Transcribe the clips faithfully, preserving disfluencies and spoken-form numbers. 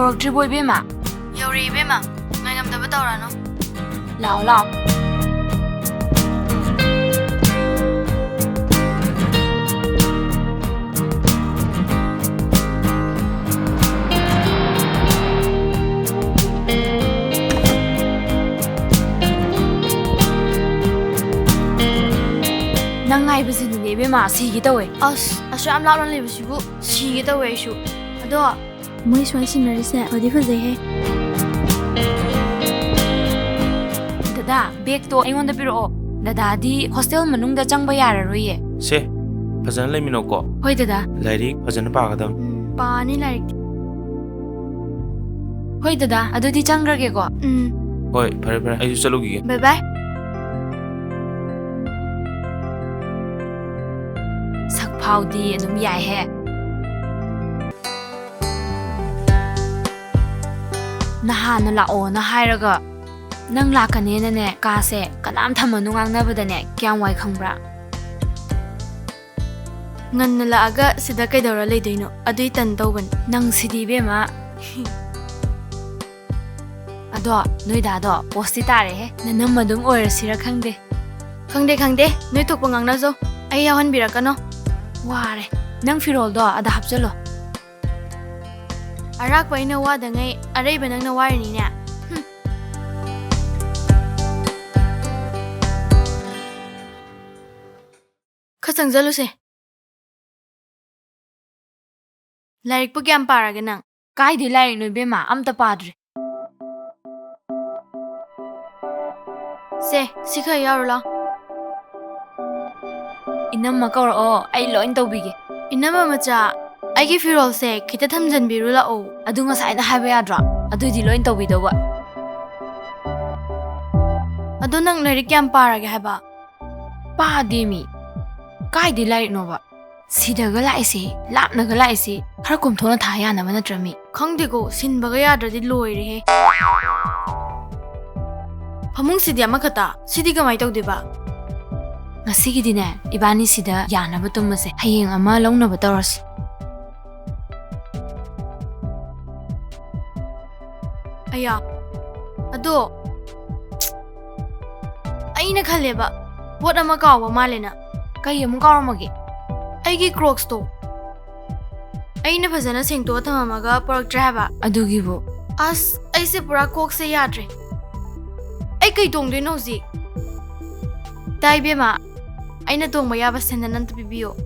ꯌꯧꯔꯛꯇ꯭ꯔꯤꯕꯣ, ꯏꯕꯦꯝꯃ? ꯌꯧꯔꯛꯑꯦ, ꯏꯕꯦꯝꯃ꯫ ꯉꯥꯏꯉꯝꯗꯕ ꯇꯧꯔꯅꯨ꯫ ꯂꯥꯛꯑꯣ, ꯂꯥꯛꯑꯣ꯫ ꯅꯪ ꯉꯥꯏꯕꯁꯤꯗꯤꯅꯦ, ꯏꯕꯦꯝꯃ, ꯁꯤꯒꯦ ꯇꯧꯋꯦ꯫ ꯑꯁ, ꯑꯁꯨꯛ ꯌꯥꯝ ꯂꯥꯞꯅ ꯂꯩꯕꯁꯤꯕꯨ ꯁꯤꯒꯦ ꯇꯧꯋꯦ ꯑꯩꯁꯨ꯫ ꯑꯗꯣ, ꯃꯣꯏ ꯁꯨꯃꯥꯏ ꯁꯤꯟꯅꯔꯤꯁꯦ ꯐꯗꯤ ꯐꯖꯩꯍꯦ꯫ ꯗꯗꯥ, ꯕꯦꯒꯇꯣ ꯑꯩꯉꯣꯟꯗ ꯄꯤꯔꯛꯑꯣ꯫ ꯗꯗꯥꯗꯤ ꯍꯣꯁꯇꯦꯜ ꯃꯅꯨꯡꯗ ꯆꯪꯕ ꯌꯥꯔꯔꯣꯏꯌꯦ꯫ ꯁꯦ, ꯐꯖꯅ ꯂꯩꯃꯤꯟꯅꯧꯀꯣ꯫ ꯍꯣꯏ, ꯗꯗꯥ꯫ ꯂꯥꯏꯔꯤꯛ ꯐꯖꯅ ꯄꯥꯒꯗꯕꯅꯤ꯫ ꯎꯝ, ꯄꯥꯅꯤ ꯂꯥꯏꯔꯤꯛꯇꯤ꯫ ꯍꯣꯏ, ꯗꯗꯥ, ꯑꯗꯨꯗꯤ ꯆꯪꯈ꯭ꯔꯒꯦꯀꯣ꯫ ꯎꯝ꯫ ꯍꯣꯏ, ꯐꯔꯦ, ꯐꯔꯦ, ꯑꯩꯁꯨ ꯆꯠꯂꯨꯈꯤꯒꯦ꯫ ꯕꯥꯏ ꯕꯥꯏ꯫ ꯁꯛ ꯐꯥꯎꯗꯤ ꯑꯗꯨꯝ ꯌꯥꯏꯍꯦ꯫ ꯅꯍꯥꯟꯅ ꯂꯥꯛꯑꯣꯅ ꯍꯥꯏꯔꯒ ꯅꯪ ꯂꯥꯛꯀꯅꯦꯅꯅꯦ ꯀꯥꯁꯦ ꯀꯅꯥꯝ ꯊꯝꯃꯅꯨ ꯉꯥꯡꯅꯕꯗꯅꯦ ꯀꯌꯥꯝ ꯋꯥꯏ ꯈꯪꯕ꯭ꯔꯥ? ꯉꯟꯅ ꯂꯥꯛꯑꯒ ꯁꯤꯗ ꯀꯩꯗꯧꯔ ꯂꯩꯗꯣꯏꯅꯣ? ꯑꯗꯨꯏ ꯇꯟ ꯇꯧꯕꯅꯤ꯫ ꯅꯪ ꯁꯤꯗꯤ ꯏꯕꯦꯝꯃ꯫ ꯑꯗꯣ ꯅꯣꯏ ꯗꯥꯗꯣ ꯄꯣꯁꯇꯤ ꯇꯥꯔꯦꯍꯦ꯫ ꯅꯅꯝꯃ ꯑꯗꯨꯝ ꯑꯣꯏꯔꯁꯤꯔ ꯈꯪꯗꯦ꯫ ꯈꯪꯗꯦ, ꯈꯪꯗꯦ꯫ ꯅꯣꯏ ꯊꯣꯛꯄ ꯉꯥꯡꯅꯖꯧ꯫ ꯑꯩ ꯌꯥꯎꯍꯟꯕꯤꯔꯛꯀꯅꯣ꯫ ꯋꯥꯔꯦ꯫ ꯅꯪ ꯐꯤꯔꯣꯜꯗꯣ ꯑꯗ ꯍꯥꯞꯆꯜꯂꯣ꯫ ꯑꯔꯥꯛꯄ ꯑꯩꯅ ꯋꯥꯗꯉꯩ ꯑꯔꯩꯕ ꯅꯪꯅ ꯋꯥꯔꯤꯅꯤꯅꯦ꯫ ꯍꯨꯝ꯫ ꯈꯔ ꯆꯪꯖꯜꯂꯨꯁꯦ꯫ ꯂꯥꯏꯔꯤꯛꯄꯨ ꯀꯌꯥꯝ ꯄꯥꯔꯒꯦ ꯅꯪ? ꯀꯥꯏꯗꯩ ꯂꯥꯏꯔꯤꯛꯅꯣ ꯏꯕꯦꯝꯃ, ꯑꯝꯇ ꯄꯥꯗ꯭ꯔꯤ꯫ ꯁꯦ, ꯁꯤ ꯈꯔ ꯌꯥꯎꯔꯨ ꯂꯥꯎ꯫ ꯏꯅꯝꯃ ꯀꯧꯔꯛꯑꯣ, ꯑꯩ ꯂꯣꯏ ꯇꯧꯕꯤꯒꯦ꯫ ꯏꯅꯝꯃ ꯃꯆꯥ, ꯑꯩꯒꯤ ꯐꯤꯔꯣꯜꯁꯦ ꯈꯤꯇ ꯊꯝꯖꯟꯕꯤꯔꯨ ꯂꯥꯛꯑꯣ꯫ ꯑꯗꯨ ꯉꯁꯥꯏꯅ ꯍꯥꯏꯕ ꯌꯥꯗ꯭ꯔꯣ? ꯑꯗꯨꯏꯗꯤ ꯂꯣꯏ ꯇꯧꯕꯤꯗꯧꯕ꯫ ꯑꯗꯣ ꯅꯪ ꯂꯥꯏꯔꯤꯛ ꯀꯌꯥꯝ ꯄꯥꯔꯒꯦ ꯍꯥꯏꯕ? ꯄꯥꯗꯦꯃꯤ꯫ ꯀꯥꯏꯗꯩ ꯂꯥꯏꯔꯤꯛꯅꯣꯕ? ꯁꯤꯗꯒ ꯂꯥꯛꯏꯁꯤ, ꯂꯥꯞꯅꯒ ꯂꯥꯛꯏꯁꯤ, ꯈꯔ ꯀꯣꯝꯊꯣꯛꯅ ꯊꯥ ꯌꯥꯅꯕ ꯅꯠꯇ꯭ꯔꯃꯤ? ꯈꯪꯗꯦꯀꯣ, ꯁꯤꯟꯕꯒ ꯌꯥꯗ꯭ꯔꯗꯤ ꯂꯣꯏꯔꯦꯍꯦ꯫ ꯐꯃꯨꯡꯁꯤꯗꯤ ꯑꯃꯈꯛꯇ, ꯁꯤꯗꯤ ꯀꯃꯥꯏ ꯇꯧꯗꯣꯏꯕ? ꯉꯁꯤꯒꯤꯗꯤꯅꯦ, ꯏꯕꯥꯅꯤ ꯁꯤꯗ ꯌꯥꯅꯕ ꯇꯨꯝꯃꯁꯦ, ꯍꯌꯦꯡ ꯑꯃ ꯂꯧꯅꯕ ꯇꯧꯔꯁꯤ꯫ ꯑꯌꯥ, ꯑꯗꯣ ꯑꯩꯅ ꯈꯜꯂꯦꯕ, ꯄꯣꯠ ꯑꯃ ꯀꯥꯎꯕ ꯃꯥꯜꯂꯦꯅ꯫ ꯀꯩ ꯑꯃꯨꯛ ꯀꯥꯎꯔꯝꯃꯒꯦ? ꯑꯩꯒꯤ Crocs ꯇꯣ꯫ ꯑꯩꯅ ꯐꯖꯅ ꯁꯦꯡꯇꯣꯛꯑ ꯊꯝꯃꯝꯃꯒ ꯄꯨꯔꯛꯇ꯭ꯔꯦ ꯍꯥꯏꯕ꯫ ꯑꯗꯨꯒꯤꯕꯨ? ꯑꯁ, ꯑꯩꯁꯦ ꯄꯨꯔꯥ ꯀꯣꯛꯁꯦ ꯌꯥꯗ꯭ꯔꯦ꯫ ꯑꯩ ꯀꯩ ꯇꯣꯡꯗꯣꯏꯅꯣ ꯍꯧꯖꯤꯛ? ꯇꯥꯏ, ꯏꯕꯦꯝꯃ, ꯑꯩꯅ ꯇꯣꯡꯕ ꯌꯥꯕ ꯁꯦꯟꯗꯟ ꯑꯝꯇ ꯄꯤꯕꯤꯌꯣ꯫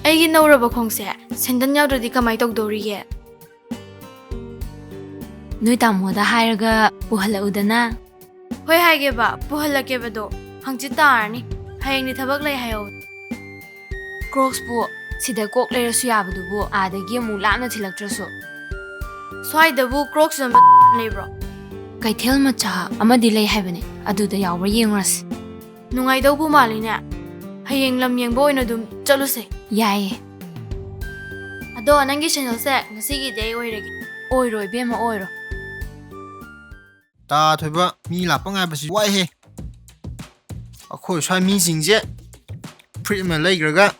ꯑꯩꯒꯤ ꯅꯧꯔꯕ ꯈꯣꯡꯁꯦ ꯁꯦꯟꯗꯟ ꯌꯥꯎꯗ꯭ꯔꯗꯤ ꯀꯃꯥꯏ ꯇꯧꯗꯧꯔꯤꯒꯦ? ꯅꯣꯏ ꯇꯥꯃꯣꯗ ꯍꯥꯏꯔꯒ ꯄꯨꯍꯜꯂꯛꯎꯗꯅ꯫ ꯍꯣꯏ ꯍꯥꯏꯒꯦꯕ, ꯄꯨꯍꯜꯂꯛꯀꯦꯕꯗꯣ꯫ ꯍꯪꯆꯤꯠ ꯇꯥꯔꯅꯤ꯫ ꯍꯌꯦꯡꯗꯤ ꯊꯕꯛ ꯂꯩ ꯍꯥꯏꯍꯧ꯫ Crocs ꯄꯨ ꯁꯤꯗ ꯀꯣꯛ ꯂꯩꯔꯁꯨ ꯌꯥꯕꯗꯨꯕꯨ, ꯑꯥꯗꯒꯤ ꯑꯃꯨꯛ ꯂꯥꯞꯅ ꯊꯤꯜꯂꯛꯇ꯭ꯔꯁꯨ꯫ ꯁ꯭ꯋꯥꯏꯗꯕꯨ Crocs ꯌꯣꯟꯕ ꯂꯩꯕ꯭ꯔꯣ? ꯀꯩꯊꯦꯜ ꯃꯆꯥ ꯑꯃꯗꯤ ꯂꯩ ꯍꯥꯏꯕꯅꯦ, ꯑꯗꯨꯗ ꯌꯥꯎꯕ꯭ꯔꯥ ꯌꯦꯡꯉꯨꯔꯁꯤ꯫ ꯅꯨꯡꯉꯥꯏꯗꯧꯕꯨ ꯃꯥꯜꯂꯤꯅꯦ꯫ ꯍꯌꯦꯡ ꯂꯝ ꯌꯦꯡꯕ ꯑꯣꯏꯅ ꯑꯗꯨꯝ ꯆꯠꯂꯨꯁꯦ꯫ ꯌꯥꯏꯌꯦ꯫ ꯑꯗꯣ ꯅꯪꯒꯤ ꯁꯦꯟꯗꯜꯁꯦ ꯉꯁꯤꯒꯤꯗꯤ ꯑꯩ ꯑꯣꯏꯔꯒꯦ꯫ ꯑꯣꯏꯔꯣ ꯏꯕꯦꯝꯃ, ꯑꯣꯏꯔꯣ꯫ ꯇꯥ ꯊꯣꯏꯕ, ꯃꯤ ꯂꯥꯛꯄ ꯉꯥꯏꯕꯁꯤ ꯋꯥꯏꯍꯦ꯫ ꯑꯩꯈꯣꯏ ꯁ꯭ꯋꯥꯏ ꯃꯤꯁꯤꯡꯁꯦ ꯐꯨꯔꯤꯠ ꯑꯃ ꯂꯩꯈ꯭ꯔꯒ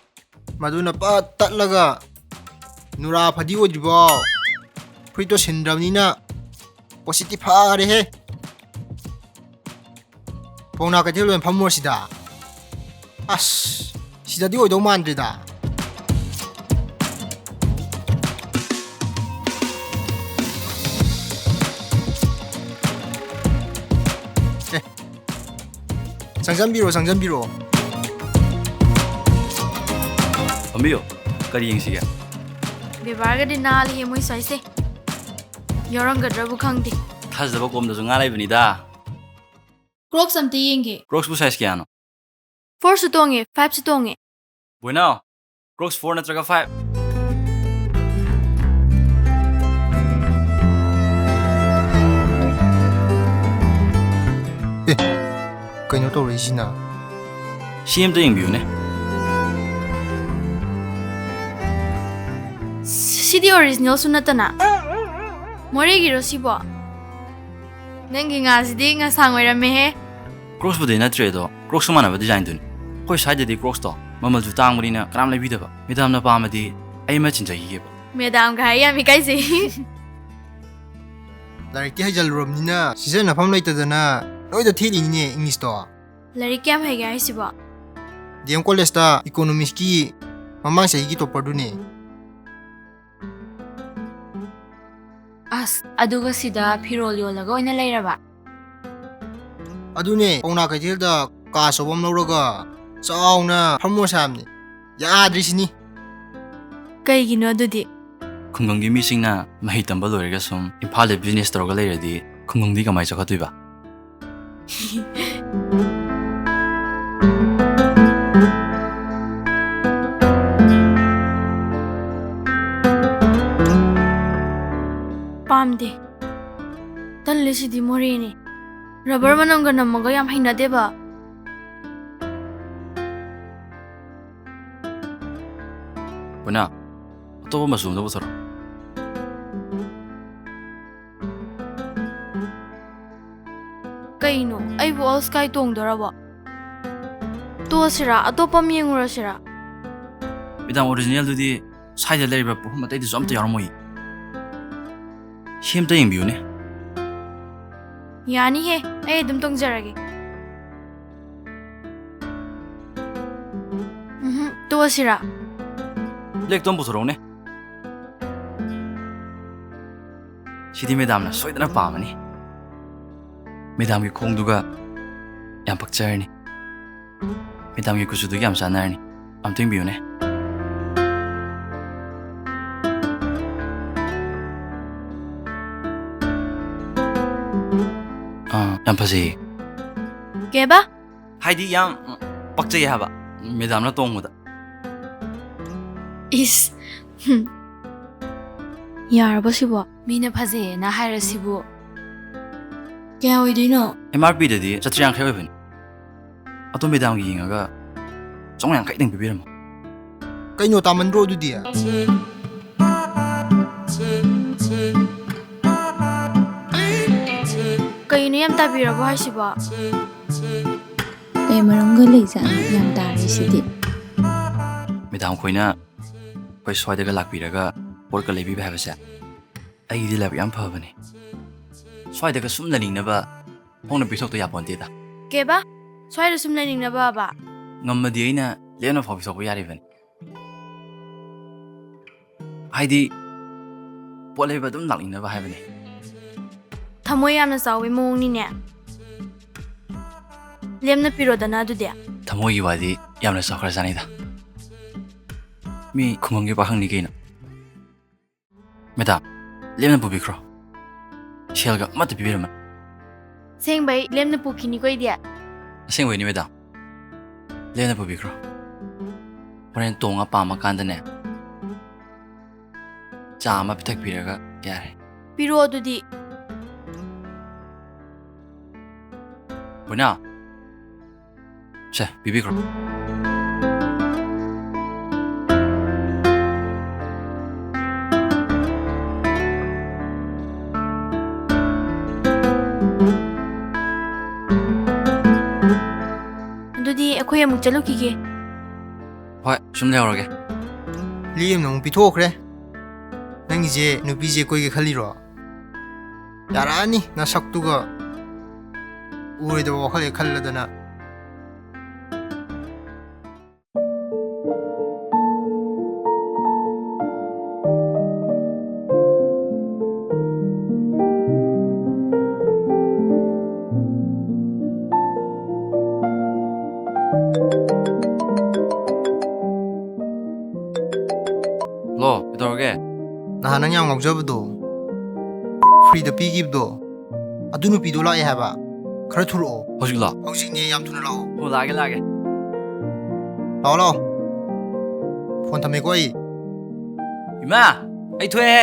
ꯃꯗꯨꯅ ꯄꯠ ꯇꯠꯂꯒ ꯅꯨꯔꯥ ꯐꯗꯤ ꯑꯣꯏꯗ꯭ꯔꯤꯕꯣ? ꯐꯨꯔꯤꯠꯇꯣ ꯁꯤꯟꯗ꯭ꯔꯕꯅꯤꯅ ꯄꯣꯠꯁꯤꯠꯇꯤ ꯐꯔꯦꯍꯦ꯫ ꯄꯥꯎꯅꯥ ꯀꯩꯊꯦꯜ ꯑꯣꯏꯅ ꯐꯝꯃꯨꯔꯁꯤꯗ꯫ ꯑꯁ, ꯁꯤꯗꯗꯤ ꯑꯣꯏꯗꯧ ꯃꯥꯟꯗ꯭ꯔꯦꯗ꯫ ꯑꯦ, ꯆꯪꯖꯟꯕꯤꯔꯣ, ꯆꯪꯖꯟꯕꯤꯔꯣ꯫ ꯐꯝꯕꯤꯌꯣ, ꯀꯔꯤ ꯌꯦꯡꯁꯤꯒꯦ? ꯕꯦꯕꯥꯔꯒꯗꯤ ꯅꯥꯜꯂꯤꯍꯦ ꯃꯣꯏ ꯁ꯭ꯋꯥꯏꯁꯦ꯫ ꯌꯥꯎꯔꯝꯒꯗ꯭ꯔꯕꯨ ꯈꯪꯗꯦ꯫ ꯊꯥꯖꯗꯕ ꯀꯣꯝꯗꯁꯨ ꯉꯥ ꯂꯩꯕꯅꯤꯗ꯫ Crocs ꯑꯝꯇ ꯌꯦꯡꯒꯦ꯫ Crocs ꯄꯨ size ꯀꯌꯥꯅꯣ? Four ꯁꯨ ꯇꯣꯡꯉꯦ, five ꯁꯨ ꯇꯣꯡꯉꯦ꯫ ꯕꯣꯏꯅꯥꯎ, Crocs four ꯅꯠꯇ꯭ꯔꯒ five? ꯑꯦ, ꯀꯩꯅꯣ ꯇꯧꯔꯛꯏꯁꯤꯅ? ꯁꯤ ꯑꯝꯇ ꯌꯦꯡꯕꯤꯌꯨꯅꯦ꯫ ꯁꯤꯗꯤ original ꯁꯨ ꯅꯠꯇꯅ꯫ ꯃꯣꯔꯦꯒꯤꯔꯣ ꯁꯤꯕꯣ? ꯅꯪꯒꯤ ꯉꯥꯁꯤꯗꯤ ꯉꯁꯥꯡ ꯑꯣꯏꯔꯝꯃꯦꯍꯦ꯫ Crocs ꯄꯨꯗꯤ ꯅꯠꯇ꯭ꯔꯦ ꯑꯗꯣ, Crocs ꯁꯨ ꯃꯥꯟꯅꯕ design ꯗꯨꯅꯤ꯫ ꯑꯩꯈꯣꯏ ꯁ꯭ꯋꯥꯏꯗꯗꯤ Crocs ꯇꯣ ꯃꯃꯜꯁꯨ ꯇꯥꯡꯕꯅꯤꯅ ꯀꯅꯥꯝ ꯂꯩꯕꯤꯗꯕ꯫ Madam ꯅ ꯄꯥꯝꯃꯗꯤ ꯑꯩ ꯑꯃ ꯆꯤꯟꯖꯈꯤꯒꯦꯕ꯫ ꯃꯦꯗꯥꯝꯒ ꯍꯥꯏ ꯌꯥꯝ ꯏꯀꯥꯏꯖꯩ꯫ ꯂꯥꯏꯔꯤꯛꯇꯤ ꯍꯩꯖꯜꯂꯨꯔꯕꯅꯤꯅ ꯁꯤꯖꯤꯟꯅꯐꯝ ꯂꯩꯇꯗꯅ ꯅꯣꯏꯗ ꯊꯦꯠꯂꯤꯅꯤꯅꯦ ꯏꯪꯂꯤꯁꯇꯣ꯫ ꯂꯥꯏꯔꯤꯛ ꯀꯌꯥꯝ ꯍꯩꯒꯦ ꯍꯥꯏꯁꯤꯕꯣ? ꯗꯤ ꯑꯦꯝ ꯀꯣꯂꯦꯖꯇ ꯏꯀꯣꯅꯣꯃꯤꯛꯁꯀꯤ ꯃꯃꯥꯡ ꯆꯍꯤꯒꯤ ꯇꯣꯞꯄꯔꯗꯨꯅꯦ꯫ ꯑꯁ, ꯑꯗꯨꯒ ꯁꯤꯗ ꯐꯤꯔꯣꯜ ꯌꯣꯜꯂꯒ ꯑꯣꯏꯅ ꯂꯩꯔꯕ? ꯑꯗꯨꯅꯦ, ꯄꯥꯎꯅꯥ ꯀꯩꯊꯦꯜꯗ ꯀꯥ ꯑꯆꯧꯕ ꯑꯃ ꯂꯧꯔꯒ ꯆꯥꯎꯅ ꯐꯝꯃꯣ ꯁꯥꯕꯅꯦ꯫ ꯌꯥꯗ꯭ꯔꯤꯁꯤꯅꯤ꯫ ꯀꯩꯒꯤꯅꯣ ꯑꯗꯨꯗꯤ? ꯈꯨꯡꯒꯪꯒꯤ ꯃꯤꯁꯤꯡꯅ ꯃꯍꯩ ꯇꯝꯕ ꯂꯣꯏꯔꯒ ꯁꯨꯝ ꯏꯝꯐꯥꯜꯗ ꯕꯤꯖꯤꯅꯦꯁ ꯇꯧꯔꯒ ꯂꯩꯔꯗꯤ ꯈꯨꯡꯒꯪꯗꯤ ꯀꯃꯥꯏ ꯆꯥꯎꯈꯠꯇꯣꯏꯕ? ꯄꯥꯝꯗꯦ꯫ ꯇꯜꯂꯦ ꯁꯤꯗꯤ ꯃꯣꯔꯦꯅꯦ꯫ ꯔꯕꯔ ꯃꯅꯝꯒ ꯅꯝꯃꯒ ꯌꯥꯝ ꯍꯩꯅꯗꯦꯕ꯫ ꯄꯨꯅꯥ, ꯑꯇꯣꯞꯄ ꯃꯆꯨ ꯑꯝꯇ ꯄꯨꯊꯣꯔꯛꯑꯣ꯫ ꯀꯩꯅꯣ, ꯑꯩꯕꯨ ꯑꯣꯜ ꯁ꯭ꯀꯥꯏ ꯇꯣꯡꯗꯣꯔꯕꯣ? ꯇꯣꯛꯑꯁꯤꯔꯥ? ꯑꯇꯣꯞꯄ ꯑꯃ ꯌꯦꯡꯉꯨꯔꯁꯤꯔꯥ? ꯃꯦꯗꯥꯝ, ꯑꯣꯔꯤꯖꯤꯅꯦꯜꯗꯨꯗꯤ ꯁ꯭ꯋꯥꯏꯗ ꯂꯩꯔꯤꯕ ꯄꯣꯠꯐꯝ ꯑꯇꯩꯗꯁꯨ ꯑꯝꯇ ꯌꯥꯎꯔꯝꯃꯣꯏ꯫ ꯁꯤ ꯑꯝꯇ ꯌꯦꯡꯕꯤꯌꯨꯅꯦ꯫ ꯌꯥꯅꯤꯍꯦ, ꯑꯩ ꯑꯗꯨꯝ ꯇꯣꯡꯖꯔꯒꯦ꯫ ꯎꯝꯍꯨꯝ, ꯇꯣꯛꯑꯁꯤꯔꯥ? ꯕ꯭ꯂꯦꯛꯇꯣ ꯑꯃ ꯄꯨꯊꯣꯔꯛꯎꯅꯦ꯫ ꯁꯤꯗꯤ ꯃꯦꯗꯥꯝꯅ ꯁꯣꯏꯗꯅ ꯄꯥꯝꯃꯅꯤ꯫ ꯃꯦꯗꯥꯝꯒꯤ ꯈꯣꯡꯗꯨꯒ ꯌꯥꯝ ꯄꯛꯆꯔꯅꯤ꯫ ꯃꯦꯗꯥꯝꯒꯤ ꯀꯨꯆꯨꯗꯨꯒ ꯌꯥꯝ ꯆꯥꯟꯅꯔꯅꯤ꯫ ꯑꯝꯇ ꯌꯦꯡꯕꯤꯌꯨꯅꯦ꯫ ꯑꯥ, ꯌꯥꯝ ꯐꯖꯩꯌꯦ꯫ ꯀꯩꯕ? ꯍꯥꯏꯗꯤ ꯌꯥꯝ ꯄꯛꯆꯩ ꯍꯥꯏꯕ, ꯃꯦꯗꯥꯝꯅ ꯇꯣꯡꯕꯗ꯫ ꯏꯁ, ꯍꯨꯝ꯫ ꯌꯥꯔꯕꯣ ꯁꯤꯕꯣ? ꯃꯤꯅ ꯐꯖꯩꯌꯦꯅ ꯍꯥꯏꯔꯁꯤꯕꯨ꯫ ꯀꯌꯥ ꯑꯣꯏꯗꯣꯏꯅꯣ? ꯑꯦꯝ ꯑꯥꯔ ꯄꯤꯗꯗꯤ ꯆꯥꯇ꯭ꯔꯦꯠ ꯌꯥꯡꯈꯩ ꯑꯣꯏꯕꯅꯤ꯫ ꯑꯗꯣ ꯃꯦꯗꯥꯝꯒꯤ ꯌꯦꯡꯉꯒ ꯆꯥꯝꯃꯉꯥ ꯌꯥꯡꯈꯩꯗꯪ ꯄꯤꯕꯤꯔꯝꯃꯣ꯫ ꯀꯩꯅꯣ, ꯇꯥꯃꯟꯗ꯭ꯔꯣ ꯑꯗꯨꯗꯤ? ꯀꯩꯅꯣ, ꯌꯥꯝ ꯇꯥꯕꯤꯔꯕꯣ ꯍꯥꯏꯁꯤꯕꯣ? ꯀꯩ ꯃꯔꯝꯒ ꯂꯩꯖꯥꯠꯅꯣ? ꯌꯥꯝ ꯇꯥꯔꯤꯁꯤꯗꯤ꯫ ꯃꯦꯗꯥꯝ ꯈꯣꯏꯅ ꯑꯩꯈꯣꯏ ꯁ꯭ꯋꯥꯏꯗꯒ ꯂꯥꯛꯄꯤꯔꯒ ꯄꯣꯠꯀ ꯂꯩꯕꯤꯕ ꯍꯥꯏꯕꯁꯦ ꯑꯩꯒꯤꯗꯤ ꯂꯥꯏꯕꯛ ꯌꯥꯝ ꯐꯕꯅꯤ꯫ ꯁ꯭ꯋꯥꯏꯗꯒ ꯁꯨꯝ ꯂꯩꯅꯤꯡꯅꯕ ꯍꯣꯡꯅ ꯄꯤꯊꯣꯛꯇ ꯌꯥꯄꯣꯟꯇꯦꯗ꯫ ꯀꯦꯕ? ꯁ꯭ꯋꯥꯏꯗ ꯁꯨꯝ ꯂꯩꯅꯤꯡꯅꯕꯕ? ꯉꯝꯃꯗꯤ ꯑꯩꯅ ꯂꯦꯝꯅ ꯐꯥꯎ ꯄꯤꯊꯣꯛꯄ ꯌꯥꯔꯤꯕꯅꯤ꯫ ꯍꯥꯏꯗꯤ, ꯄꯣꯠ ꯂꯩꯕ ꯑꯗꯨꯝ ꯂꯥꯛꯅꯤꯡꯅꯕ ꯍꯥꯏꯕꯅꯤ꯫ ꯊꯃꯣꯏ ꯌꯥꯝꯅ ꯆꯥꯎꯕꯩ ꯃꯑꯣꯡꯅꯤꯅꯦ꯫ ꯂꯦꯝꯅ ꯄꯤꯔꯣꯗꯅ ꯑꯗꯨꯗꯤ꯫ ꯊꯃꯣꯏꯒꯤ ꯋꯥꯗꯤ ꯌꯥꯝꯅ ꯆꯥꯎꯈ꯭ꯔꯖꯥꯠꯅꯤꯗ꯫ ꯃꯤ ꯈꯨꯡꯒꯪꯒꯤ ꯄꯥꯈꯪꯅꯤ ꯀꯩꯅꯣ꯫ ꯃꯦꯗꯥꯝ, ꯂꯦꯝꯅ ꯄꯨꯕꯤꯈ꯭ꯔꯣ꯫ ꯁꯦꯜꯒ ꯑꯃꯠꯇ ꯄꯤꯕꯤꯔꯝꯃꯣ꯫ ꯑꯁꯦꯡꯕꯩ ꯂꯦꯝꯅ ꯄꯨꯈꯤꯅꯤꯀꯣ ꯑꯩꯗꯤ꯫ ꯑꯁꯦꯡꯕꯩꯅꯤ ꯃꯦꯗꯥꯝ꯫ ꯂꯦꯝꯅ ꯄꯨꯕꯤꯈ꯭ꯔꯣ꯫ ꯍꯣꯔꯦꯟ ꯇꯣꯡꯉ ꯄꯥꯝꯃꯀꯥꯟꯗꯅꯦ, ꯆꯥ ꯑꯃ ꯄꯤꯊꯛꯄꯤꯔꯒ ꯌꯥꯔꯦ꯫ ꯄꯤꯔꯣ ꯑꯗꯨꯗꯤ꯫ ꯕꯣꯏꯅꯥ, ꯁꯦ, ꯄꯤꯕꯤꯈ꯭ꯔꯣ꯫ ꯑꯗꯨꯗꯤ ꯑꯩꯈꯣꯏ ꯑꯃꯨꯛ ꯆꯠꯂꯨꯈꯤꯒꯦ꯫ ꯍꯣꯏ, ꯁꯨꯝ ꯂꯩꯍꯧꯔꯒꯦ꯫ ꯂꯦꯝꯅ ꯑꯃꯨꯛ ꯄꯤꯊꯣꯛꯈ꯭ꯔꯦ꯫ ꯅꯪꯒꯤꯁꯦ ꯅꯨꯄꯤꯁꯦ ꯀꯣꯏꯒꯦ ꯈꯜꯂꯤꯔꯣ? ꯌꯥꯔꯛꯑꯅꯤ ꯅꯁꯛꯇꯨꯒ꯫ ꯎꯔꯣꯏꯗꯕ ꯋꯥꯈꯜ ꯍꯦꯛ ꯈꯜꯂꯗꯅ꯫ ꯍꯜꯂꯣ, ꯀꯩꯗꯧꯔꯒꯦ? ꯅꯍꯥꯟ ꯅꯪ ꯌꯥꯝ ꯉꯥꯎꯖꯕꯗꯣ, ꯐ꯭ꯔꯤꯗ ꯄꯤꯈꯤꯕꯗꯣ, ꯑꯗꯨ ꯅꯨꯄꯤꯗꯣ ꯂꯥꯛꯑꯦ ꯍꯥꯏꯕ꯫ ꯈꯔ ꯊꯨꯔꯛꯑꯣ꯫ ꯍꯧꯖꯤꯛꯂꯣ? ꯍꯧꯖꯤꯛꯅꯦ, ꯌꯥꯝ ꯊꯨꯅ ꯂꯥꯛꯑꯣ꯫ ꯍꯣ, ꯂꯥꯛꯑꯒꯦ, ꯂꯥꯛꯑꯒꯦ꯫ ꯂꯥꯛꯑꯣ, ꯂꯥꯛꯑꯣ꯫ ꯐꯣꯟ ꯊꯝꯃꯦꯀꯣ ꯑꯩ꯫ ꯏꯃꯥ, ꯑꯩ ꯊꯣꯛꯑꯦ꯫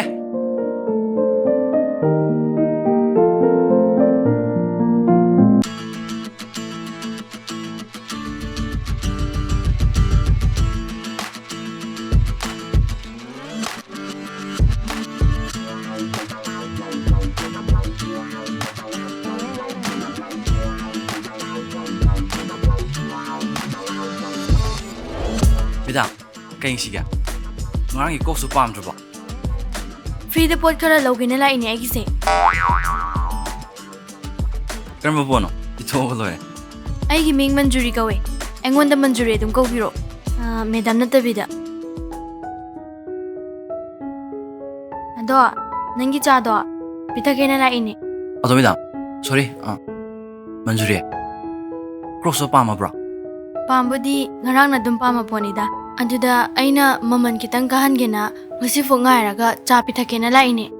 ꯃꯦꯗꯥꯝ, ꯀꯩ ꯌꯦꯡꯁꯤꯒꯦ? ꯉꯔꯥꯡꯒꯤ ꯀꯣꯛꯁꯨ ꯄꯥꯝꯗ꯭ꯔꯕꯣ? ꯐ꯭ꯔꯤꯗ ꯄꯣꯠ ꯈꯔ ꯂꯧꯒꯦꯅ ꯂꯥꯛꯏꯅꯦ ꯑꯩꯒꯤꯁꯦ꯫ ꯀꯔꯝꯕ ꯄꯣꯠꯅꯣ? ꯄꯤꯊꯣꯛꯑꯒ ꯂꯣꯏꯔꯦ꯫ ꯑꯩꯒꯤ ꯃꯤꯡ ꯃꯟꯖꯨꯔꯤ ꯀꯧꯋꯦ꯫ ꯑꯩꯉꯣꯟꯗ ꯃꯟꯖꯨꯔꯤ ꯑꯗꯨꯝ ꯀꯧꯕꯤꯔꯣ꯫ ꯑꯥ, ꯃꯦꯗꯥꯝ ꯅꯠꯇꯕꯤꯗ꯫ ꯑꯗꯣ, ꯅꯪꯒꯤ ꯆꯥꯗꯣ ꯄꯤꯊꯛꯀꯦꯅ ꯂꯥꯛꯏꯅꯦ꯫ ꯑꯗꯣ ꯃꯦꯗꯥꯝ, ꯁꯣꯔꯤ, ꯑ, ꯃꯟꯖꯨꯔꯤ, ꯀ꯭ꯔꯣꯛꯁꯇꯣ ꯄꯥꯝꯃꯕ꯭ꯔꯣ? ꯄꯥꯝꯕꯨꯗꯤ ꯉꯔꯥꯡꯅ ꯑꯗꯨꯝ ꯄꯥꯝꯃ ꯄꯣꯠꯅꯤꯗ꯫ ꯑꯗꯨꯗ ꯑꯩꯅ ꯃꯃꯜ ꯈꯤꯇꯪ ꯀꯥꯍꯟꯒꯦꯅ ꯉꯁꯤꯐꯥꯎ ꯉꯥꯏꯔꯒ ꯆꯥ ꯄꯤꯊꯛꯀꯦꯅ ꯂꯥꯛꯏꯅꯦ꯫